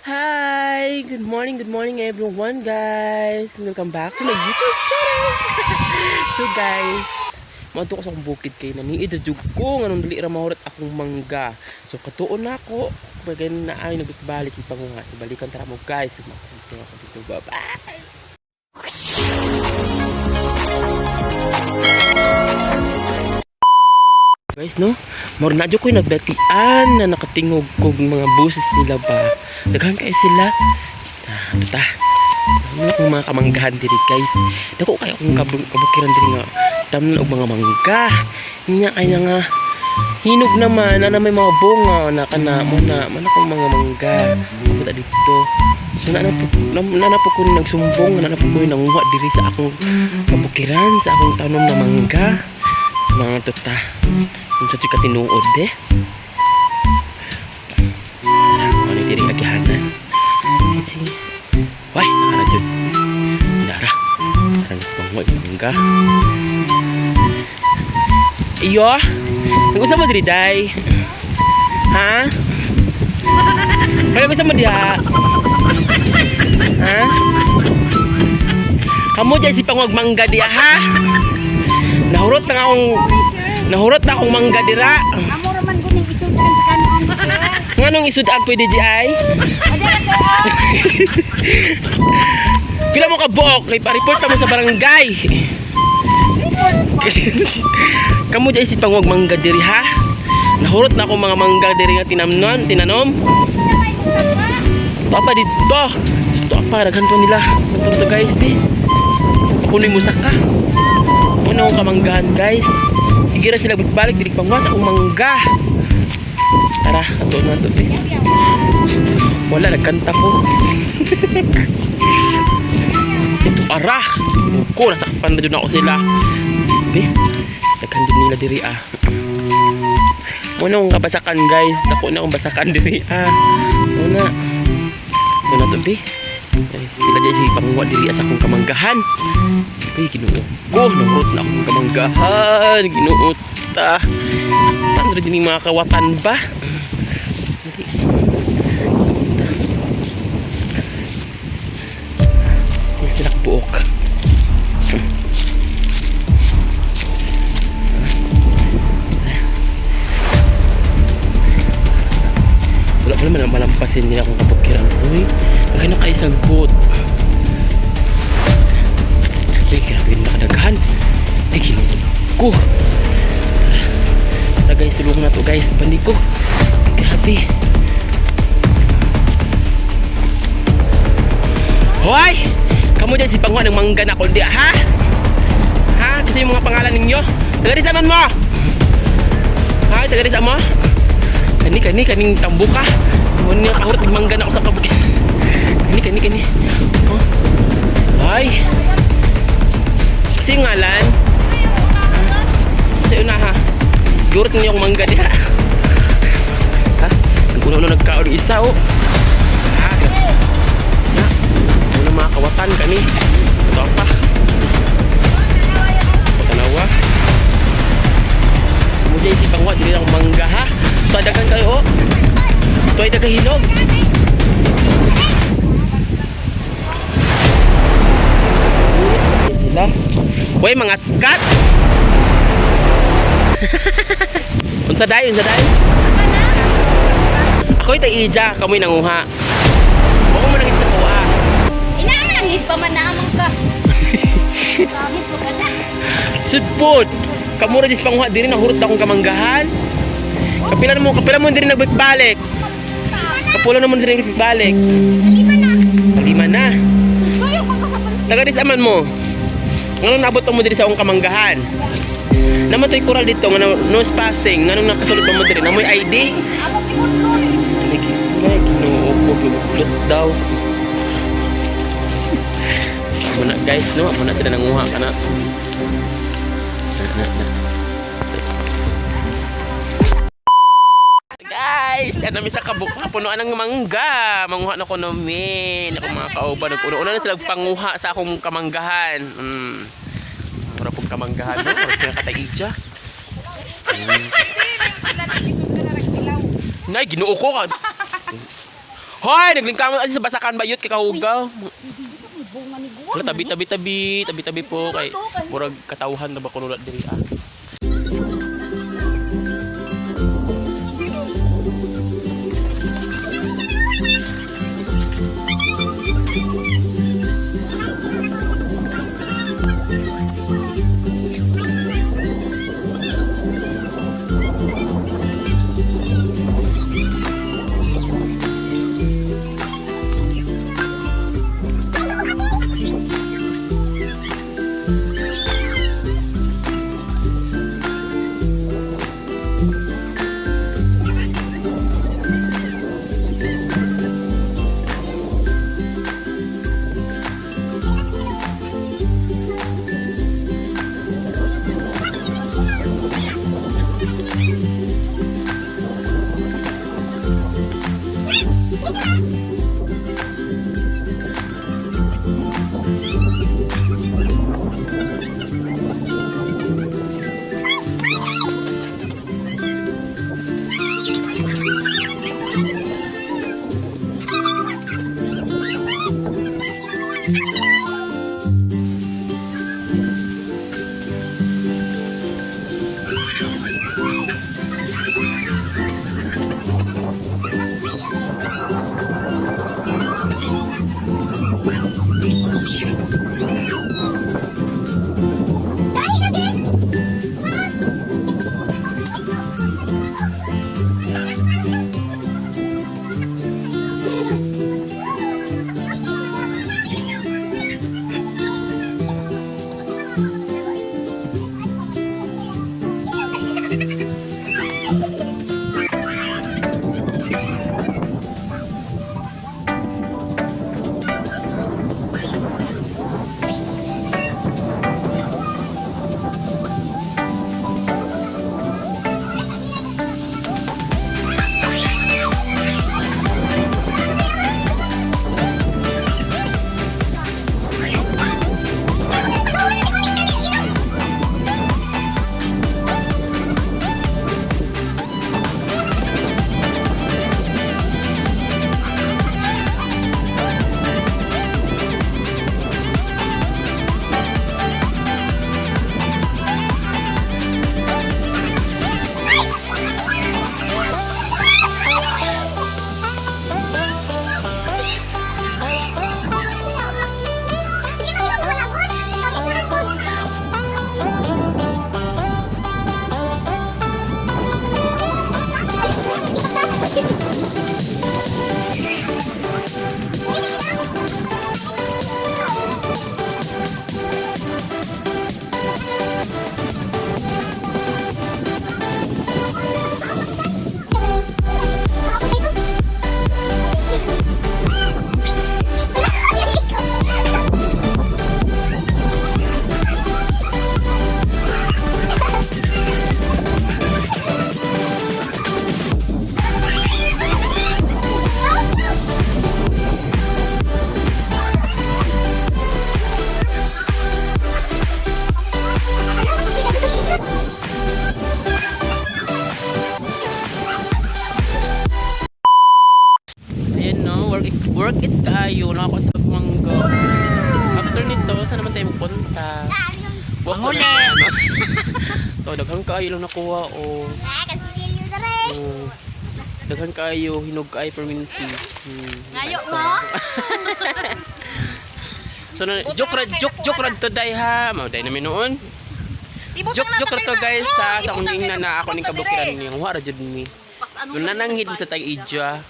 Hi! Good morning everyone, guys! Welcome back to my YouTube channel! So guys, moadto ko sa akong bukid kay naniid ra jud ko nganong dili ra mahurot akong mangga. So katuon na ako, bagay na ay nagbalik ipanguha. So, balikan tara mo, guys. Makunto ako dito. Bye-bye! Guys, no? Mor na jud ko'y nagbatian na nakatingog kog mga boses nila ba. Daghan kayo sila. Ah, ta. Ano akong mga kamanggahan diri, guys. Dako kayo akong kabukiran diri nga tamnan og mga mangga. Nya ay na nga hinog naman na may mga bunga na kana mo na man akong mga mangga. Punta dito. So na na na, na, na po ko nagsumbong na na po ko nanguha diri sa akong kabukiran, sa akong tanom na mangga. Mga tuta. Kung sa ka tinuod eh. Tara, ano diri agihanan. Sige. Why, nakara jud. Dara. Tara nagpanguha yung mangga. Iyo. Nag-usa mo diri, day? Ha? Kaya gusto mo diha? Ha? Kamu dyan si pangwag mangga diha, ha? Nahurot na akong nahurot na akong mangga dira. Amo ra man guning isudan sa kanon, sir. Nganong isudan pwede di ay? Ada ra, sir. Ah. Pila mo ka buok kay pa-report na mo sa barangay. Kamu dyan si pangwag mangga diri, ha? Nahurot na akong mga mangga diri nga tinamnon, tinanom. Papa dito. Gusto pa daghan to nila. Daghan to, guys, be. Pakunoy mo saka. Ano akong kamanggahan, guys? Sige ra sila balik dili pangwas akong mangga. Tara, ato na to, be. Wala nagkanta ko. Ito ara. Ko nasakpan na jud ako sila. Be. Daghan jud nila diri ah. Muna akong kabasakan, guys. Dako na akong basakan diri ah. Muna. Muna to, be. Ay, sila dyan si panguha diri sa akong kamanggahan. Ay, Ginoo ko. Nahurot na akong kamanggahan. Ginoo ta. Tanra din yung mga kawatan ba? Dali. Hindi sila kabuok. Wala pa naman ang malampasin nila akong kabukiran. Uy, lagay na kayo sa boat. Uy, grabe na kadaghan. Ay, Ginoo ko. Tara guys, tulungan na to, guys. Bandi ko. Grabe. Hoy! Kamu dyan si Panguha ng mangga na kundi, ha? Ha? Kasi yung mga pangalan ninyo? Taga man mo! Ha? Taga mo? Kani, kani, kaning tambuka. Mo niya kahurot ng mangga na ako sa kabukid. Kani, kani, kani. Oh. Ay! Kasi yung ngalan. Ha? Sa una ha. Gurot niyo akong mangga diha. Ha? Nag-uno-uno nagkaon isa oh. Ha? Na. Ano mga kawatan kani. Ito pa. Patanawa. Mujay si pangwa dili lang mangga ha. Ito ay daghan kayo oh. Ito ay daghan hinog. Sila. Hoy mga kat. Unsa day, unsa day? Ako'y taija, kamoy nanguha. Huwag mo nang sa kuha. Ina man ang pa man naamang ka. Gamit mo ka na. Sudpod. Kamura dis panguha diri nahurot akong kamanggahan. Kapila mo diri nagbalik. Kapula naman diri nagbalik. Lima na. Kalima na. Tuyo ko ka sa pansin. Taga dis aman mo. Ngano nabot mo diri sa akong kamanggahan? Naman to'y kural dito nga no passing nganong nakasulod pa mo diri namoy ID. Amo kibudlot. Ay, Ginoo ko, gibublot daw. Muna guys, no? Muna sila nanguha ka na. Na, na, na. Guys, ano mi sa kabuk punuan ng mangga. Manguha na ko namin. Ako mga kauban, nag-una na sila panguha sa akong kamanggahan. Mura pong kamanggahan, no? Mura pinakataidya. Nay, Ginoo ko ka. Hoy, naglingkamot asi sa basakan bayot kay kahugaw. Bunga ni guwa. Wala tabi tabi tabi, tabi tabi po kay murag katawhan na ba kuno diri ah. Ayan no, work it kayo. Nakakuha sila og mangga. After nito, saan naman tayo magpunta? Walk Panghuli. na. To, daghan kaayo lang nakuha oh. Oh. Daghan kaayo, hinog kaayo perminti. Ngayo mo? So na, joke ra joke joke ra to day ha. Mao day namin noon. Joke joke ra to guys sa sa akong ingna na ako ning kabukiran niyang wa ra jud ni. Pas ano Doon nananghid sa tag idya.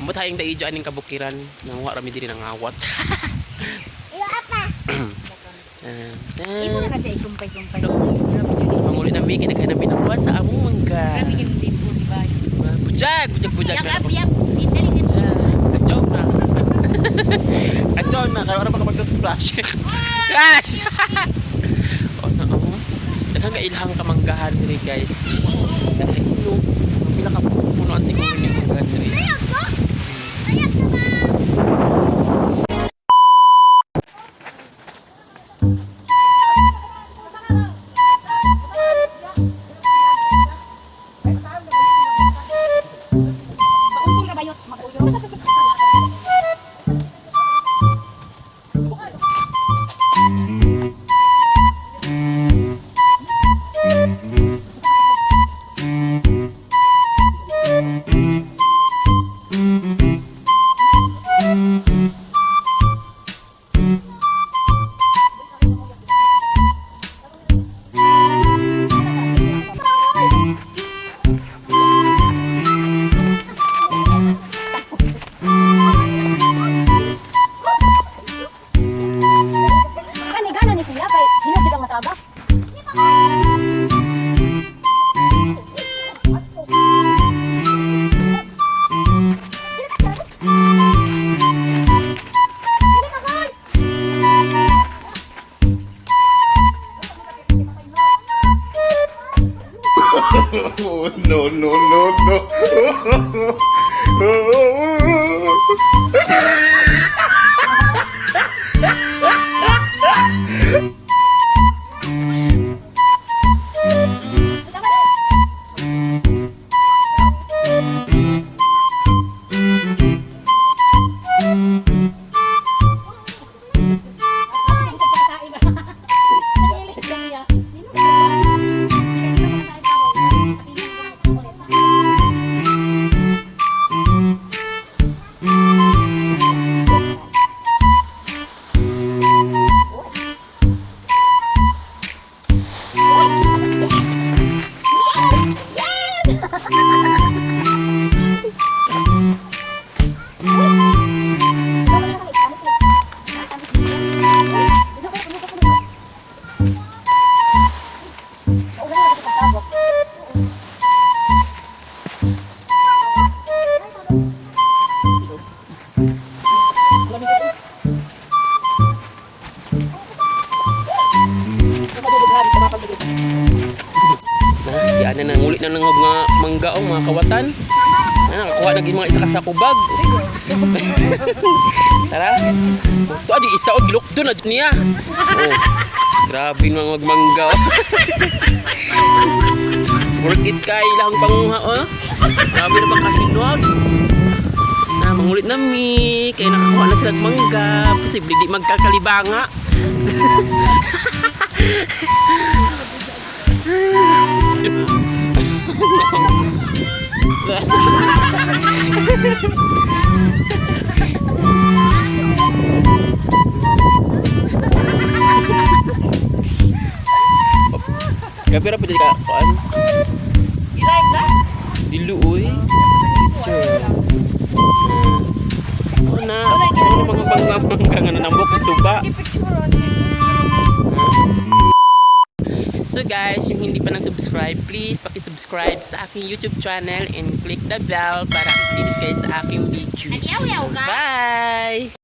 Mo tayong tag idya aning kabukiran nang wa ra mi diri nangawat. Imo na kasi isumpay-sumpay. Manguli na mi kay naghanap mi nakuha sa among mangga. Grabe yung dito, di ba? Bujag, bujag, bujag. Yak up, yak. Dali dito. Kadyaw na. Kadyaw na. Kaya wala pa ka mag-toothbrush. Ay! Oh, na, oh. Daghang kailhang kamanggahan diri guys. Daghang hinog. Ang pila ka puno ang tingog ni manggahan diri. Pauntong na ba? Kani gana ni siya kay hinog gid ang mataga. Oh, no, no, no, no. Na, di ana na ngulit na nangog nga mangga o mga kawatan. Na nakakuha na gid mga isa ka sako bag. Tara. To adi isa og gilukdo na jud niya. Oh. Grabe mga mangga. Oh. Worth it kay ilahang panguha oh. Grabe na makahinog. Na mangulit na mi kay nakakuha na sila og mangga. Posible di magkakalibanga. Gabi ra pa dyan ka kuan. I-live na? Diluoy. Picture. Oh na. Ano mga bangga mangga nga nanambok suba. So guys, yung hindi pa nang-subscribe, please paki-subscribe sa aking YouTube channel and click the bell para updated kayo sa aking video. Nag-yaw-yaw ka? Bye!